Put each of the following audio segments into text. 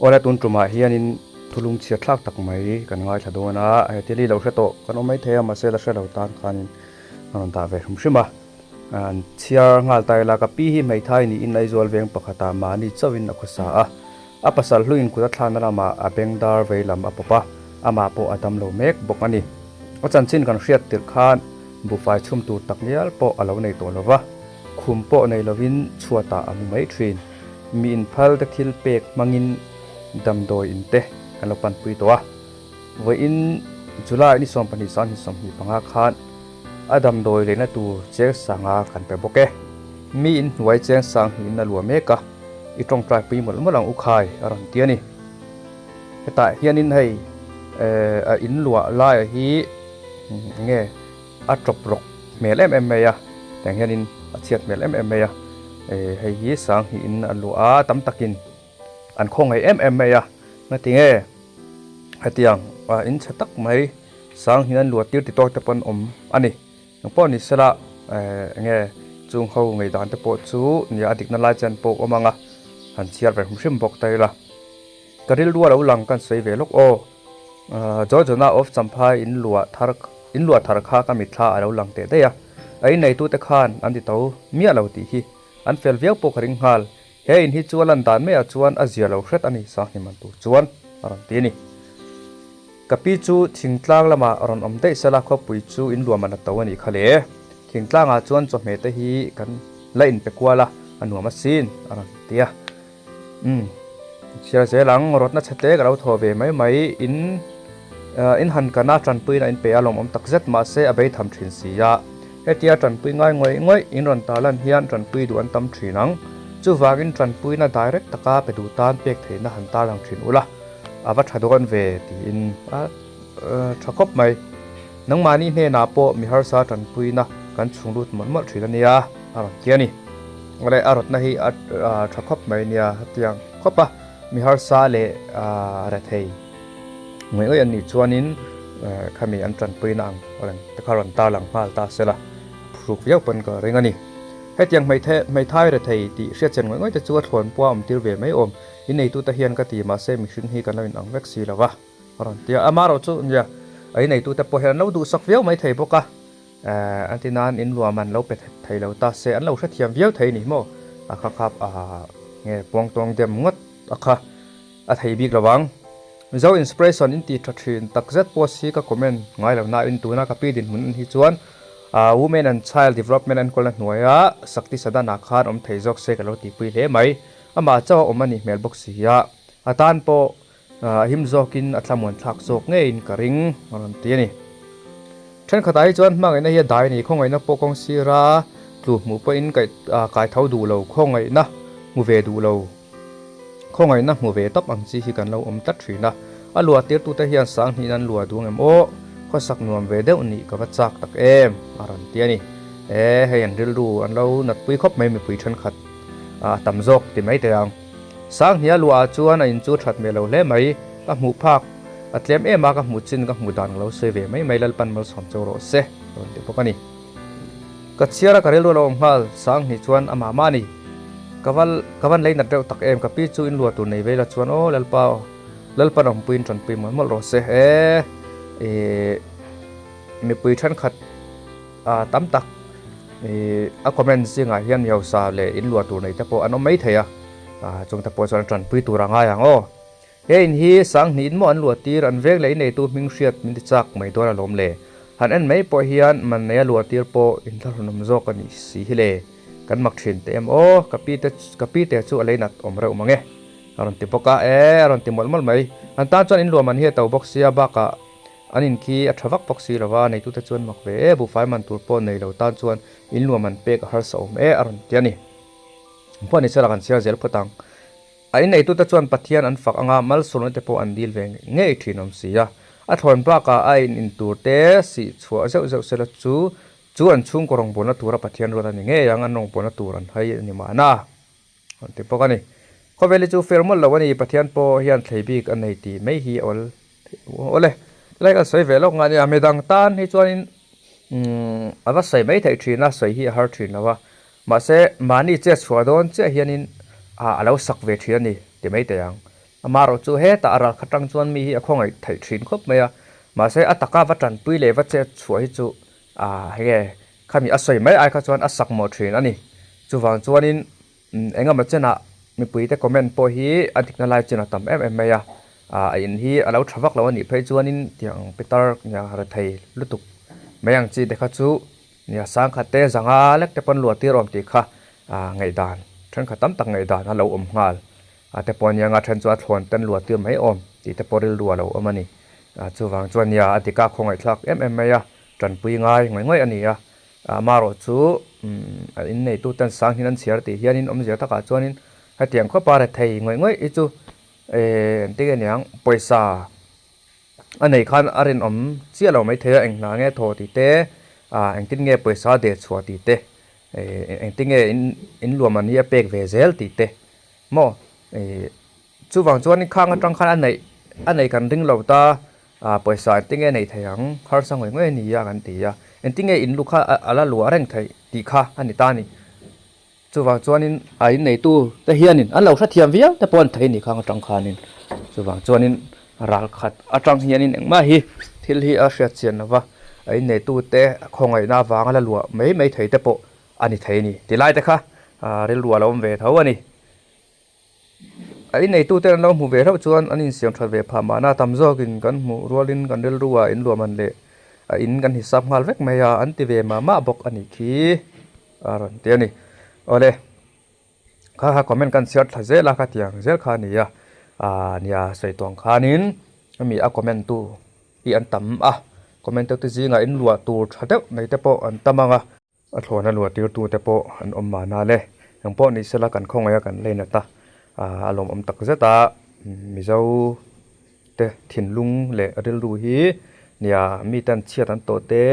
Awle tun tumah hianin thulung chhiat thlak tak mai kan ngaithla dawn a, he thil hi lo hre tawh kan awm maithei a mahse la hre lo tan khanin a rawn dah ve hrim hrim a. An chhiar nghal ta ila ka pi hi hmeithai niin Aizawl veng pakhatah mahni chauhin a khawsa a, a pasal hluin kut a thlakna lamah a bengdar vei lam a pawp a, amah pawh a dam lo mek bawk a ni. A chanchin kan hriat tirh khan buhfai chhum tur tak ngial pawh a lo nei tawh lo va, khum pawh nei lovin chhuatah a mu mai thin. Mi inphal te thil pek hmangin damdawi in te kan lo panpui tawh a. Vawiin July ni 12 sang 25 khan a damdawi leina tur cheng sanga kan pe bawk e. Mi in hnuai cheng sang hnihin a luah mek a, i tawngtai pui mawlh mawlh ang u khai a rawn ti a ni. Hetah hianin hei a in luah laia hi enge a tawp rawk hmel em em mai a, tiang hianin a chhiat hmel em em mai a, hei hi sang hnihin a luah a tam takin an khawngaih em em mai a, ngatinge hetiang in chhe tak mai sang hnihin an luah tir ti tawk te pawh an awm a ni. Eng pawh ni sela enge chung ho ngeidan te pawh chu nia a dikna lai chen pawh awm ang a, han chhiar ve hrim hrim bawk ta ila. Ka rilru a lo lang kan sawi ve lawk aw. Jojona of Champhai in luah thar in luah thar kha ka mitthla a lo lang teh daih a. A inneitute khan an ti to miah lo tih hi an fel viau pawh ka ring nghal. He in hi chu a lan dan maiah chuan a zia lo hret a ni Sanghni man tur chuan a rawn ti a ni. Ka pi chu thingtlang lamah rawn awm daih sela khawpui chu in luah man a to a nih kha le. Thingtlangah chuan chawhmeh te hi kan la inpe kual a, a nuam asin a rawn ti a. Umm chhiar zel ang, rawtna chhe te ka lo thaw ve mai mai, in in han kana tanpuiin a in pe a lawmawm tak zet mahse a bei tham thin si a, hetia tanpui ngai ngawih ngawih in rawn ta lan hian tanpui duh an tam thin ang, chuvangin tanpuina direct taka pe duh tan pek theihna han tarlang thin ula a va tha dawn ve tiin a tha khawp mai. Nangmahni hnenah pawh mi harsa tanpuina kan chhung lut mawlh mawlh thin a nia a rawn ti a ni. Awle a rawtna hi a tha khawp mai nia hetiang khawp a mi harsa leh rethei ngawih ngawih an nih chuanin khami an tanpuina ang reng te kha rawn tarlang nghal ta sela phruk viau pawn ka ring a ni. Hetiang hmeithai rethei tih hriatchen ngawih ngawih te chu a thlawn pawh a awm tir ve mai awm. Inneitute hian ka ti mahse mihring hi kan lo inang vek si lo va. A rawn ti a, amaherawh chu nia a inneitute pawh hian an lo duhsak viau mai thei bawk a, an ti nan in luam an lo pe thei lo ta se an lo hrethiam viau thei ni maw, a kha kha nge puangtawng dem ngawt a kha a thei bik lo vang. Mizo Inspiration in ti tha thin takzet post hi ka comment ngai lo nain tuna ka pi dinhmun en hi chuan Women and Child Development enkawlna hnuaia Sakti Sadana khan awm thei zawk se ka lo tihpui hle mai. Amah chauh a awm a nih hmel bawk si a, a tan pawh A him zawkin a thlamuan thlak zawk ngeiin ka ring a rawn ti a ni. Thenkhatah hi chuan hmangaihna hi a dai a ni. Khawngaihna pawh kawng sira tlu hmuh pawhin kai tho duh lo, khawngaihna hmu ve duh lo, khawngaihna hmu ve tawp ang chi hi kan lo awm tlat thin a. A luah tirtute hian sanghnihin an luah duh ang em aw, khawsak nuam ve deuh nih ka va chak tak em a rawn ti a ni. E, hei an rilru an lo natpui khawp mai mipui thenkhat a tam zawk ti mai teh ang. Sanghnia luahah chuan a in chu that hmel lo hle mai, ka hmuh phak a tlem em a, ka hmuh chin ka hmuh dan ka lo sawi ve mai mai, Lalpan malsawm cheu rawh se a rawn ti bawk a ni. Ka chhiar a ka rilru a lo awm nghal, Sanghni chuan a mah mah a ni. Ka va ka van lei nat reuh tak em, ka pi chu in luah tur nei ve ila chuan aw Lalpa aw, Lalpan awmpuiin tanpui mawlh mawlh rawh se e, ih mipui thenkhat A tam tak ih a comment zingah hian mi hausa leh in luah tur nei te pawh an awm mai thei a, chung te pawh chuan tanpui tur a ngai ang aw. He in hi sanghnih in maw an luah tir an veng leh in neitu hming hriat min ti chak mai dawn alawm le. Han en mai pawh hian man neia luah tir pawh inthlahrunawm zawk a nih si hi le. Kan mak thin teh em aw, ka pi te ka pi te chu a lei nat awm reuh mang e. A rawn ti bawk a, e a rawn ti mawlh mawlh mai. An tan chuan in luah man hi a to bawk sia bakah An in khi a tha vak vak si lova, neitute chuan mak ve e, buhfai man tur pawh nei lo tan chuan in luah man pek a harsa awm e a rawn ti a ni. Pawh ni sela kan chhiar zel phawt ang. A in neitute chuan Pathian an fak anga malsawmna te pawh an dil ve ngei thin awm si a. A thlawn bakah a in in tur te sih chhuah zeuh zeuh sela chu chu an chhungkaw rawngbawlna tura Pathian ruat a ni ngei ang, an rawngbawlna tur an hai a ni mahna. An ti bawk a ni. Khawvel hi chu fair mawlh lo a ni, Pathian pawh hian thlei bik a nei tih mai hi awl awl e. Tilai kan sawi ve lawk nga nia, midang tan hi chuanin umm a va sawi mai theih thin a, sawi hi a har thin lo a. Mahse mahni chet chhuah dawn chiah hianin a lo sak ve thin a ni ti mai teh ang. Amaherawh chu hetah a ral khat tang chuan mi hi a khawngaih theih thin khawp mai a, mahse a taka va tanpui leh va chet chhuah hi chu ah henge khami a sawi mai ai kha chuan a sak mawh thin a ni. Chuvang chuanin engemaw chenah mipuite comment pawh hi a dikna lai chin a tam em em mai a, ah a in hi a lo tha vak lo a nih phei chuanin tiang pitar nia rethei lutuk mai ang chi te kha chu Nia sangkhat te zanga lek te pawn luah tir awm tih kha ngaihdan thenkhat tam tak ngaihdan a lo awm nghal a te pawh nia nga then chu a thlawn ten luah tir mai awm tih te pawh rilru a lo awm a ni. Chuvang chuan nia a dika khawngaihthlak em em mai a, tanpui ngai ngawih ngawih a ni a. Amaherawh chu a inneitu ten sang hin an chhiar tih hianin awmzia takah chuanin hetiang khawpa rethei ngawih ngawih hi chu engtin nge niang pawisa A nei khan a rinawm chiah lo maithei a, eng hna nge thaw tih te, ah engtin nge pawisa deh chhuah tih te, eh engtin nge in in luam an hi a pek ve zel tih te maw eh chuvang chuan khang atang khan a neih a nei kan ring lo ta, ah pawisa engtin nge nei thei ang harsa ngawih ngawih a ni a kan ti a, engtin nge in lu kha a la luah reng theih tih kha a ni ta a ni. Chuvang chuanin a inneitu te hianin an lo hrethiam viau te pawh an thei ni khang atang khanin chuvang chuanin ral khat atang hianin engmah hi thil hi a hriat chian lova a inneitu te khawngaihna avanga la luah mai mai thei te pawh a ni thei a ni ti lai te kha rilru a lo awm ve tho a ni. A inneitu te an lo hmu ve hlauh chuan an insiam that ve phah mahna tam zawkin kan hmuh rualin kan rilru ah inluah man leh a in kan hisap nghal vek mai a an ti ve mah mah bawk a nih khi. A rawn ti a ni. Awle, kha kha comment kan chhiar thla zel a, khatiang zel kha a ni a. Aaa nia sawi tawng khanin hemi a comment tu hi an tam a, comment tu te zingah in luah tur tha deuh nei te pawh an tam ang a. A thlawhna luah tir tu te pawh an awm mahna le. Eng pawh ni sela kan khawngaih a kan leinat a, a lawmawm tak zet a, Mizo te thinlung leh rilru hi nia miten chhiat an tawh te,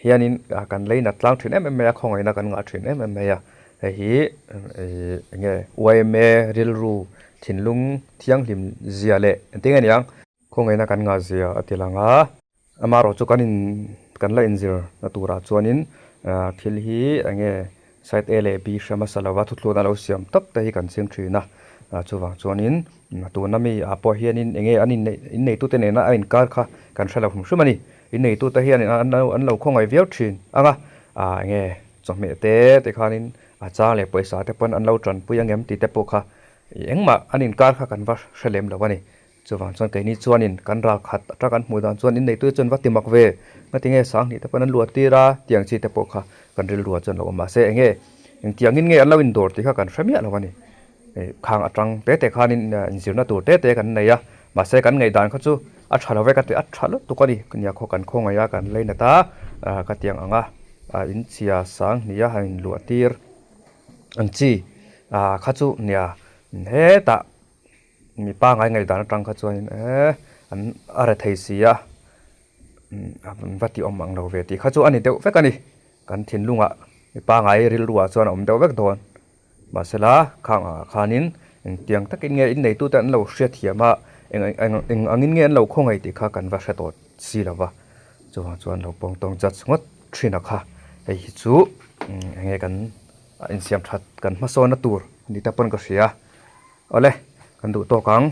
Hianin kan lei nat tlang thin em em mai a, khawngaihna kan ngah thin em em mai a, hei hi ih eng nge yma rilru thinlung thianghlim zia leh engtin nge niang khawngaihna kan ngah zia a ti lang a. Amaherawh chu kan in kan la inzir na turah chuanin thil hi eng nge side A leh B hre hmasa lova thuthlun a lo siam tawp te hi kan ching thin a, chuvang chuanin tuna mi ah pawh hianin eng nge an inneih inneitute nena a inkar kha kan hre lo hrim hrim a ni. Inneitute hian an lo an lo khawngaih viau thin ang a, ah eng nge chawhmeh te te khanin a chang leh pawisa te pawn an lo tanpui ang em tih te pawh kha engmah an inkar kha kan va hre lem lo a ni. Chuvang chuan keini chuanin kan ral khat atang kan hmuh dan chuan inneitute chuan va ti mak ve, ngatinge sanghnih te pawn an luah tir a tiang chi te pawh kha kan rilruah chuan lo awm mahse eng nge engtiangin nge an lo indawr tih kha kan hre miah lo a ni. Khang atang te te khanin inzirna tur te te kan nei a, mahse kan ngaihdan kha chu a tha lo ve ka ti a tha lutuk a ni, nia khaw kan khawngaih a kan lei nat a ka tiang ang a inchhia sanghnih a han inluah tir ang chi kha chu nia hetah Mi pangai ngaihdan atang kha chuanin eee an a re thei si a, an va ti awm ang lo ve tih kha chu a ni deuh vek a ni. Kan thinlungah mi pangai rilruah chuan a awm deuh vek dawn. Mahsela khang angah khanin engtiang takin nge inneitute an lo hriatthiam a, eng eng eng angin nge an lo khawngaih tih kha kan va hre tawh si lo va. Chuvang chuan lo pawng tawng judge ngawt thin a kha. Hei hi chu eng nge kan insiam that kan hmasawnna tur a ni ta pawn ka hria. Awle, kan duh tawk ang.